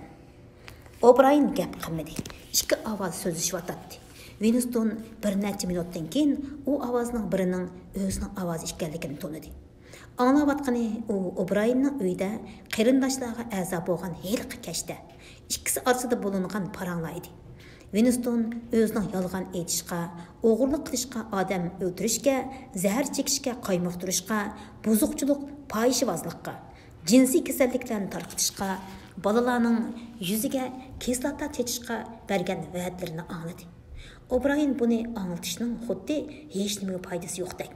ئوبراين گەپ قىلمىدى. ئىككى ئاۋاز سۆزلىشىۋاتاتتى. ۋىنستون بىر نەچچە مىنۇتتىن كېيىن ئۇ ئاۋازنىڭ بىرىنىڭ ئۆزىنىڭ ئاۋازى ئىكەنلىكىنى تونۇدى. ئاڭلاۋاتقىنى ئۇ ئوبرايېننىڭ ئۆيىدە قېرىنداشلارغا ئەزا بولغان ھېلىقى كەچتە ئىككىسى ئارىسىدا بولۇنغان پاراڭلار ئىدى. ۋىنستون ئۆزىنىڭ يالغان ئېيتىشقا، ئوغرىلىق قىلىشقا، ئادەم ئۆلتۈرۈشكە، زەھەر چېكىشكە، قايمۇقتۇرۇشقا، بۇزۇقچىلىق، پاھىشىۋازلىققا، جىنسىي كېسەللىكلەرنى تارقىتىشقا، بالىلارنىڭ يۈزىگە كىسلاتا چېچىشقا بەرگەن ۋەدىلىرىنى ئاڭلىدى. ئوبرايېن بۇنى ئاڭلىتىشنىڭ خۇددى ھېچنېمىگە پايدىسى يوقتەك،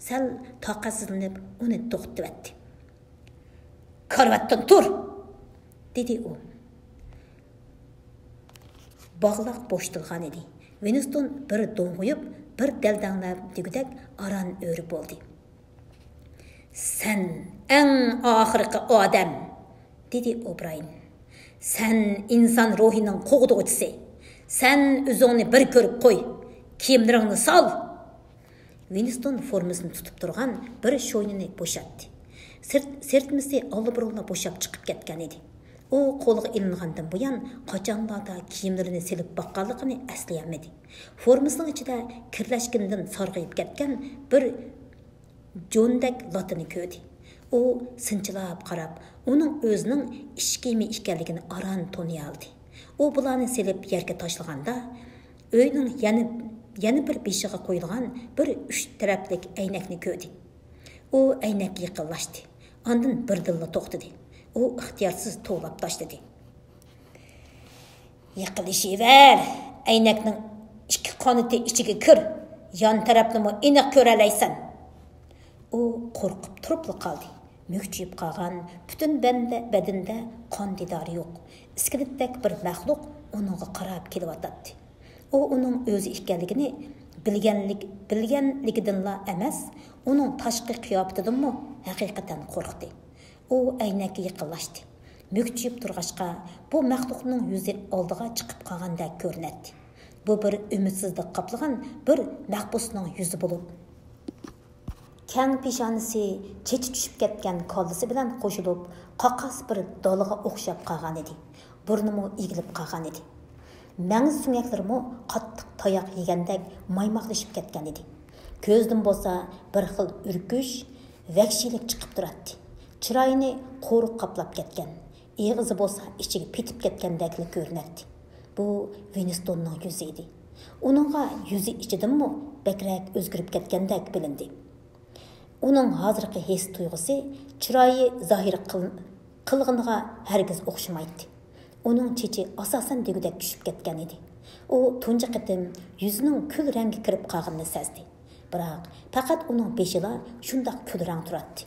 سەل تاقەتسىزلىنىپ ئۇنى توختىتىۋەتتى. «كارىۋاتتىن تۇر!» دېدى ئۇ. باغلاق بوشىتىلغان ئىدى. ۋىنستون بىر دوڭغۇيۇپ، بىر دەلدەڭلەپ دېگۈدەك ئاران ئۆرە بولدى. سەن ئەڭ ئاخىرقى ئادەم، دېدى ئوبراين. سەن ئىنسان روھىنىڭ قوغدىغۇچىسى. سەن ئۆزۈڭنى بىر كۆرۈپ قوي. كىيىملىرىڭنى سال. ۋىنستون فورمىسىنى تۇتۇپ تۇرغان بىر شوينىنى بوشاتتى. سىرت-، سىرتمىسى ئاللىبۇرۇنلا بوشاپ چىقىپ كەتكەن ئىدى. ئۇ قولغا ئېلىنغاندىن بۇيان قاچانلاردا كىيىملىرىنى سېلىپ باققانلىقىنى ئەسلىيەلمىدى. فورمىسىنىڭ ئىچىدە كىرلەشكىنىدىن سارغىيىپ كەتكەن بىر جوندەك لاتىنى كۆردى. ئۇ سىنچىلاپ قاراپ، ئۇنىڭ ئۆزىنىڭ ئىش كىيىمى ئىكەنلىكىنى ئاران تونۇيالىدى. ئۇ بۇلارنى سېلىپ يەرگە تاشلىغاندا، ئۆينىڭ يەنە، يەنە بىر بېشىغا قويۇلغان بىر ئۈچ تەرەپلىك ئەينەكنى كۆردى. ئۇ ئەينەككە يېقىنلاشتى. ئاندىن بىردىنلا توختىدى. ئۇ ئىختىيارسىز توۋلاپ تاشلىدى. يېقىنلىشىۋەر! ئەينەكنىڭ ئىككى قانىتى ئىچىگە كىر، يان تەرەپنىمۇ ئېنىق كۆرەلەيسەن. ئۇ قورقۇپ تۇرۇپلا قالدى. مۈكچىيىپ قالغان پۈتۈن بەندە-، بەدىنىدە قان دىدارى يوق، ئىسكىلىتتەك بىر مەخلۇق ئۇنىڭغا قاراپ كېلىۋاتاتتى. ئۇ ئۇنىڭ ئۆزى ئىكەنلىكىنى بىلگەنلىك-، بىلگەنلىكىدىنلا ئەمەس، ئۇنىڭ تاشقى قىياپىتىدىنمۇ ھەقىقەتەن قورقتى. ئۇ ئەينەككە يېقىنلاشتى. مۈكچىيىپ تۇرغاچقا، بۇ مەخلۇقنىڭ يۈزى ئالدىغا چىقىپ قالغاندەك كۆرۈنەتتى. بۇ بىر ئۈمىدسىزلىك قاپلىغان بىر مەھبۇسنىڭ يۈزى بولۇپ، كەڭ پېشانىسى چېچى چۈشۈپ كەتكەن كاللىسى بىلەن قوشۇلۇپ، قاقاس بىر دالىغا ئوخشاپ قالغانىدى. بۇرنىمۇ ئېگىلىپ قالغانىدى. مەڭزى سۆڭەكلىرىمۇ قاتتىق تاياق يېگەندەك مايماقلىشىپ كەتكەنىدى. كۆزىدىن بولسا بىر خىل ئۈركۈش، ۋەھشىيلىك چىقىپ تۇراتتى. چىرايىنى قورۇق قاپلاپ كەتكەن، ئېغىزى بولسا ئىچىگە پېتىپ كەتكەندەكلا كۆرۈنەتتى. بۇ ۋىنستوننىڭ يۈزى ئىدى. ئۇنىڭغا يۈزى ئىچىدىنمۇ بەكرەك ئۆزگىرىپ كەتكەندەك بىلىندى. ئۇنىڭ ھازىرقى ھېس تۇيغۇسى چىرايى زاھىر قىل-، قىلغىنىغا ھەرگىز ئوخشىمايتتى. ئۇنىڭ چېچى ئاساسەن دېگۈدەك چۈشۈپ كەتكەن ئىدى. ئۇ تۇنجى قېتىم يۈزىنىڭ كۈل رەڭگە كىرىپ قالغىنىنى سەزدى. بىراق، پەقەت ئۇنىڭ بېشىلا شۇنداق كۈل رەڭ تۇراتتى.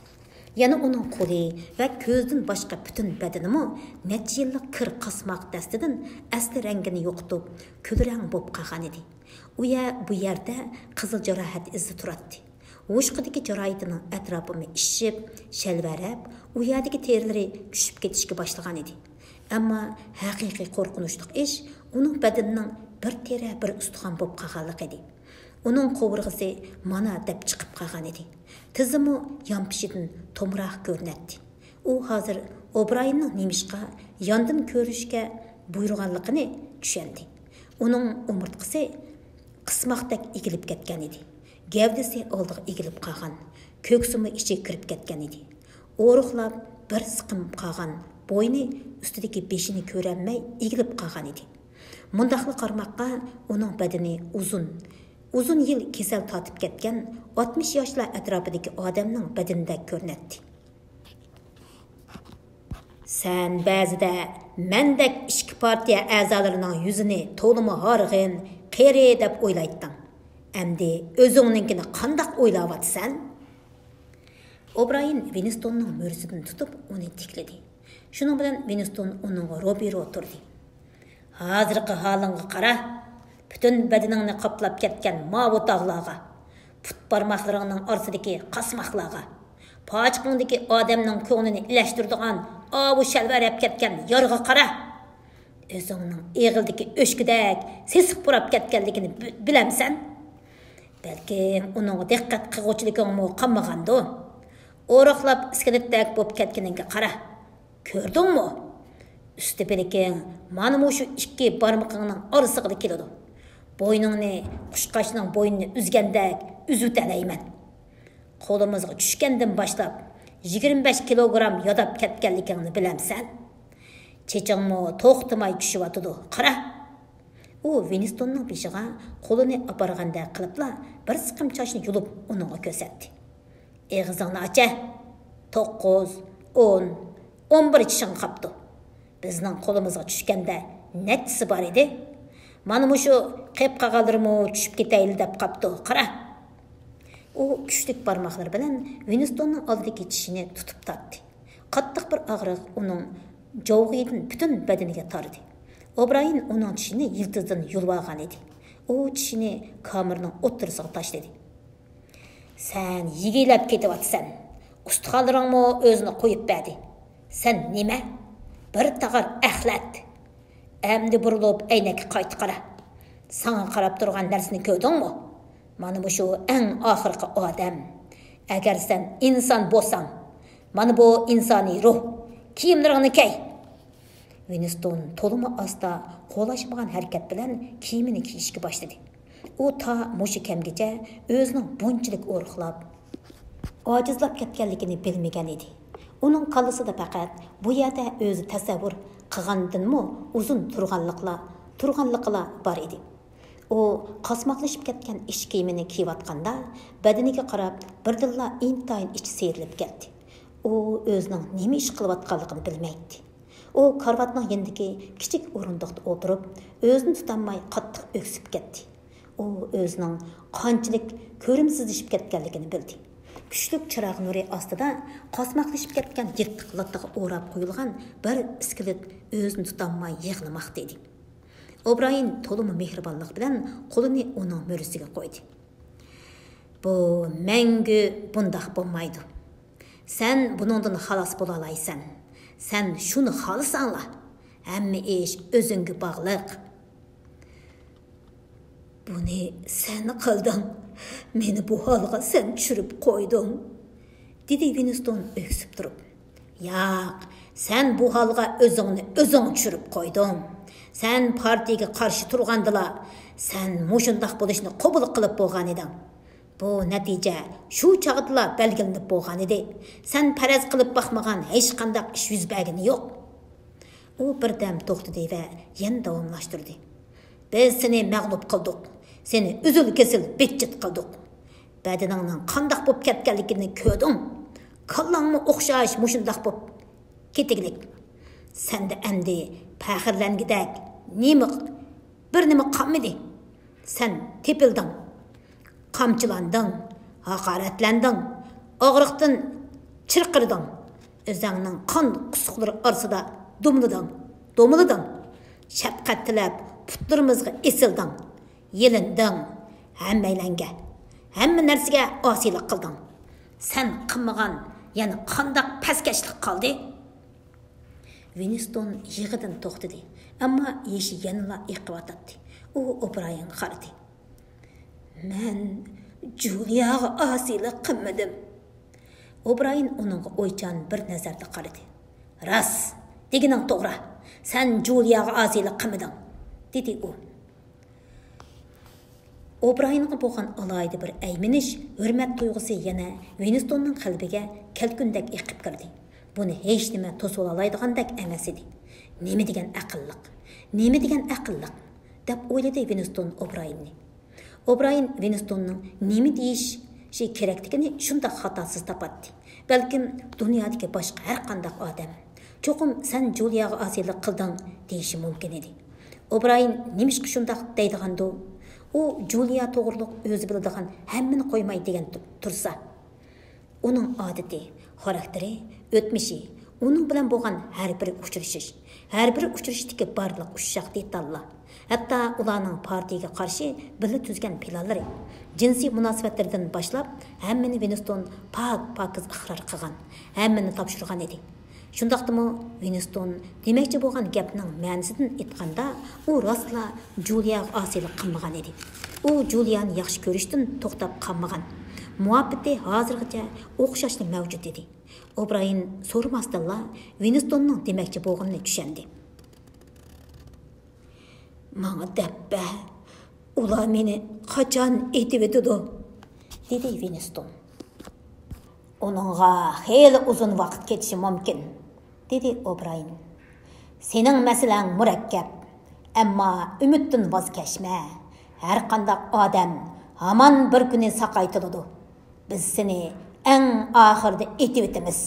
يەنە ئۇنىڭ قولى ۋە كۆزىدىن باشقا پۈتۈن بەدىنىمۇ نەچچە يىللىق كىر قاسماق دەستىدىن ئەسلى رەڭگىنى يوقىتىپ، كۈل رەڭ بولۇپ قالغان ئىدى. ئۇ يە-، بۇ يەردە قىزىل جاراھەت ئىزى تۇراتتى. ھوشقىدىكى جاراھىتىنىڭ ئەتراپىمۇ ئىششىپ، شەلۋەرەپ، ئۇ يەردىكى تېرىلىرى چۈشۈپ كېتىشكە باشلىغان ئىدى. ئەمما ھەقىقىي قورقۇنچلۇق ئىش ئۇنىڭ بەدىنىنىڭ بىر تېرە، بىر ئۇستىخان بولۇپ قالغانلىقى ئىدى. ئۇنىڭ قوۋۇرغىسى مانا دەپ چىقىپ قالغان ئىدى. تىزىمۇ يانپېشىدىن تومراق كۆرۈنەتتى. ئۇ ھازىر ئوبرايېننىڭ نېمىشقا ياندىن كۆرۈشكە بۇيرۇغانلىقىنى چۈشەندى. ئۇنىڭ ئومۇرتقىسى قىسماقتەك ئېگىلىپ كەتكەن ئىدى. گەۋدىسى ئالدىغا ئېگىلىپ قالغان، كۆكسىمۇ ئىچىگە كىرىپ كەتكەن ئىدى. ئورۇقلاپ بىر سىقىم قالغان بوينى ئۈستىدىكى بېشىنى كۆرەلمەي ئېگىلىپ قالغان ئىدى. مۇنداقلا قارىماققا ئۇنىڭ بەدىنى ئۇزۇن، ئۇزۇن يىل كېسەل تارتىپ كەتكەن ئاتمىش ياشلار ئەتراپىدىكى ئادەمنىڭ بەدىنىدەك كۆرۈنەتتى. سەن بەزىدە مەندەك ئىچكى پارتىيە ئەزالىرىنىڭ يۈزىنى تولىمۇ ھارغىن، قېرى دەپ ئويلايتتىڭ. ئەمدى ئۆزۈڭنىڭكىنى قانداق ئويلاۋاتىسەن؟ ئوبرايېن ۋىنستوننىڭ مۈرىسىدىن تۇتۇپ ئۇنى تىكلىدى. شۇنىڭ بىلەن ۋىنستون ئۇنىڭغا روبىرو تۇردى. ھازىرقى ھالىڭغا قارا، پۈتۈن بەدىنىڭنى قاپلاپ كەتكەن ماۋۇ داغلارغا، پۇت بارماقلىرىڭنىڭ ئارىسىدىكى قاسماقلارغا، پاچىقىڭدىكى ئادەمنىڭ كۆڭلىنى ئىلەشتۈرىدىغان ئاۋۇ شەلۋەرەپ كەتكەن يارىغا قارا. ئۆزۈڭنىڭ ئېغىلدىكى ئۆچكىدەك سېسىق پۇراپ كەتكەنلىكىنى بىلەمسەن؟ بەلكىم ئۇنىڭغا دىققەت قىلغۇچىلىكىڭمۇ قالمىغاندۇ؟ ئورۇقلاپ ئىسكىلىتتەك بولۇپ كەتكىنىڭگە قارا. كۆردۈڭمۇ؟ ئۈستى بىلىكىڭ مانا مۇشۇ ئىككى بارمىقىڭنىڭ ئارىسىغىلا كېلىدۇ. بوينۇڭنى قۇشقاچنىڭ بوينىنى ئۈزگەندەك ئۈزۈۋېتەلەيمەن. قولىمىزغا چۈشكەندىن باشلاپ يىگىرمە بەش كىلوگرام ياداپ كەتكەنلىكىڭنى بىلەمسەن؟ چېچىڭمۇ توختىماي چۈشۈۋاتىدۇ، قارا! ئۇ ۋىنستوننىڭ بېشىغا قولىنى ئاپارغاندەك قىلىپلا بىر سىقىم چاچنى يۇلۇپ ئۇنىڭغا كۆرسەتتى. ئېغىزىڭنى ئاچە! توققۇز، ئون، ئون بىر چىشىڭ قاپتۇ. بىزنىڭ قولىمىزغا چۈشكەندە نەچچىسى بار ئىدى؟ مانا مۇشۇ قېپ قالغانلىرىمۇ چۈشۈپ كېتەيلى دەپ قاپتۇ، قارا! ئۇ كۈچلۈك بارماقلىرى بىلەن ۋىنستوننىڭ ئالدىدىكى چىشىنى تۇتۇپ تارتتى. قاتتىق بىر ئاغرىق ئۇنىڭ جاۋغىيىدىن پۈتۈن بەدىنىگە تارىدى. ئوبرايېن ئۇنىڭ چىشىنى يىلتىزىدىن يۇلۇۋالغانىدى. ئۇ چىشىنى كامېرنىڭ ئوتتۇرىسىغا تاشلىدى. سەن يېگىلەپ كېتىۋاتىسەن. ئۇستىخانلىرىڭمۇ ئۆزىنى قويۇپ بەردى. سەن نېمە؟ بىر تاغار ئەخلەت. ئەمدى بۇرۇلۇپ ئەينەككە قايتا قارا. ساڭا قاراپ تۇرغان نەرسىنى كۆردۈڭمۇ؟ مانا مۇشۇ ئەڭ ئاخىرقى ئادەم. ئەگەر سەن ئىنسان بولساڭ، مانا بۇ ئىنسانىي روھ. كىيىملىرىڭنى كىي. ۋىنستون تولىمۇ ئاستا، قولاشمىغان ھەرىكەت بىلەن كىيىمىنى كىيىشكە باشلىدى. ئۇ تا مۇشۇ كەمگىچە ئۆزىنىڭ بۇنچىلىك ئورۇقلاپ، ئاجىزلاپ كەتكەنلىكىنى بىلمىگەن ئىدى. ئۇنىڭ كاللىسىدا پەقەت بۇ يەردە ئۆزى تەسەۋۋۇر قىلغاندىنمۇ ئۇزۇن تۇرغانلىقلا، تۇرغانلىقىلا بار ئىدى. ئۇ قاسماقلىشىپ كەتكەن ئىش كىيىمىنى كىيىۋاتقاندا، بەدىنىگە قاراپ بىردىنلا ئىنتايىن ئىچى سىيرىلىپ كەتتى. ئۇ ئۆزىنىڭ نېمە ئىش قىلىۋاتقانلىقىنى بىلمەيتتى. ئۇ كارىۋاتنىڭ يېنىدىكى كىچىك ئورۇندۇقتا ئولتۇرۇپ، ئۆزىنى تۇتالماي قاتتىق ئۆكسۈپ كەتتى. ئۇ ئۆزىنىڭ قانچىلىك كۆرۈمسىزلىشىپ كەتكەنلىكىنى بىلدى. كۈچلۈك چىراغ نۇرى ئاستىدا قاسماقلىشىپ كەتكەن يىرتىق لاتىغا ئوراپ قويۇلغان بىر ئىسكىلىت ئۆزىنى تۇتالماي يىغلىماقتا ئىدى. ئوبرايېن تولىمۇ مېھرىبانلىق بىلەن قولىنى ئۇنىڭ مۈرىسىگە قويدى. بۇ مەڭگۈ بۇنداق بولمايدۇ. سەن بۇنىڭدىن خالاس بولالايسەن. سەن شۇنى خالىساڭلا، ھەممە ئىش ئۆزۈڭگە باغلىق. بۇنى سەن قىلدىڭ. مېنى بۇ ھالغا سەن چۈشۈرۈپ قويدۇڭ، دېدى ۋىنستون ئۆكسۈپ تۇرۇپ. ياق، سەن بۇ ھالغا ئۆزۈڭنى ئۆزۈڭ چۈشۈرۈپ قويدۇڭ. سەن پارتىيىگە قارشى تۇرغاندىلا، سەن مۇشۇنداق بولۇشنى قوبۇل قىلىپ بولغان ئىدىڭ. بۇ نەتىجە شۇ چاغدىلا بەلگىلىنىپ بولغان ئىدى. سەن پەرەز قىلىپ باقمىغان ھېچقانداق ئىش يۈز بەرگىنى يوق. ئۇ بىردەم توختىدى ۋە يەنە داۋاملاشتۇردى. بىز سېنى مەغلۇپ قىلدۇق. سېنى ئۈزۈل-كېسىل بىتچىت قىلدۇق. بەدىنىڭنىڭ قانداق بولۇپ كەتكەنلىكىنى كۆردۈڭ. كاللاڭمۇ ئوخشاش مۇشۇنداق بولۇپ كېتىگلىك. سەندە ئەمدى پەخىرلەنگۈدەك نېمە، بىر نېمە قالمىدى. سەن تېپىلدىڭ، قامچىلاندىڭ، ھاقارەتلەندىڭ، ئاغرىقتىن چىرقىرىدىڭ. ئۆزەڭنىڭ قان قۇسۇقلىرى ئارىسىدا دومىلىدىڭ، دومىلىدىڭ. شەپقەت تىلەپ پۇتلىرىمىزغا ئېسىلدىڭ. يېلىندىڭ ھەممەيلەنگە، ھەممە نەرسىگە ئاسىيلىق قىلدىڭ. سەن قىلمىغان يەنە قانداق پەسكەشلىك قالدى؟ ۋىنستون يىغىدىن توختىدى، ئەمما يېشى يەنىلا ئېقىۋاتاتتى. ئۇ ئوبرايېنغا قارىدى. مەن جۇلىياغا ئاسىيلىق قىلمىدىم. ئوبرايېن ئۇنىڭغا ئويچان بىر نەزەردە قارىدى. راست، دېگىنىڭ توغرا. سەن جۇلىياغا ئاسىيلىق قىلمىدىڭ، دېدى ئۇ. ئوبرايېنغا بولغان ئالاھىدە بىر ئەيمىنىش، ھۆرمەت تۇيغۇسى يەنە ۋىنستوننىڭ قەلبىگە كەلكۈندەك ئېقىپ كىردى. بۇنى ھېچنېمە توسۇۋالالايدىغاندەك ئەمەس ئىدى. نېمە دېگەن ئەقىللىق! نېمە دېگەن ئەقىللىق! دەپ ئويلىدى ۋىنستون ئوبرايېننى. ئوبرايېن ۋىنستوننىڭ نېمە دېيىشى كېرەكلىكىنى شۇنداق خاتاسىز تاپاتتى. بەلكىم دۇنيادىكى باشقا ھەر قانداق ئادەم، چوقۇم سەن جۇلىياغا ئاسىيلىق قىلدىڭ، دېيىشى مۇمكىن ئىدى. ئوبرايېن نېمىشقا شۇنداق دەيدىغاندۇ؟ ئۇ جۇلىيا توغرۇلۇق ئۆزى بىلىدىغان ھەممىنى قويماي دېگەن تۇ-، تۇرسا. ئۇنىڭ ئادىتى، خاراكتېرى، ئۆتمۈشى، ئۇنىڭ بىلەن بولغان ھەر بىر ئۇچرىشىش، ھەر بىر ئۇچرىشىشتىكى بارلىق ئۇششاق دېتاللار، ھەتتا ئۇلارنىڭ پارتىيىگە قارشى بىللە تۈزگەن پىلانلىرى، جىنسىي مۇناسىۋەتلىرىدىن باشلاپ، ھەممىنى ۋىنستون پاك-پاكىز ئىقرار قىلغان، ھەممىنى تاپشۇرغان ئىدى. شۇنداقتىمۇ ۋىنستون دېمەكچى بولغان گەپنىڭ مەنىسىدىن ئېيتقاندا، ئۇ راستلا جۇلىياغا ئاسىيلىق قىلمىغان ئىدى. ئۇ جۇلىيانى ياخشى كۆرۈشتىن توختاپ قالمىغان. مۇھەببىتى ھازىرغىچە ئوخشاشلا مەۋجۇت ئىدى. ئوبرايېن سورىماستىنلا ۋىنستوننىڭ دېمەكچى بولغىنىنى چۈشەندى. ماڭا دەپ بەر، ئۇلار مېنى قاچان ئېتىۋېتىدۇ؟ دېدى ۋىنستون. ئۇنىڭغا خېلى ئۇزۇن ۋاقىت كېتىشى مۇمكىن، دېدى ئوبرايېن. سېنىڭ مەسىلەڭ مۇرەككەپ، ئەمما ئۈمىدتىن ۋاز كەچمە. ھەرقانداق ئادەم ھامان بىر كۈنى ساقايتىلىدۇ. بىز سېنى ئەڭ ئاخىرىدا ئېتىۋېتىمىز.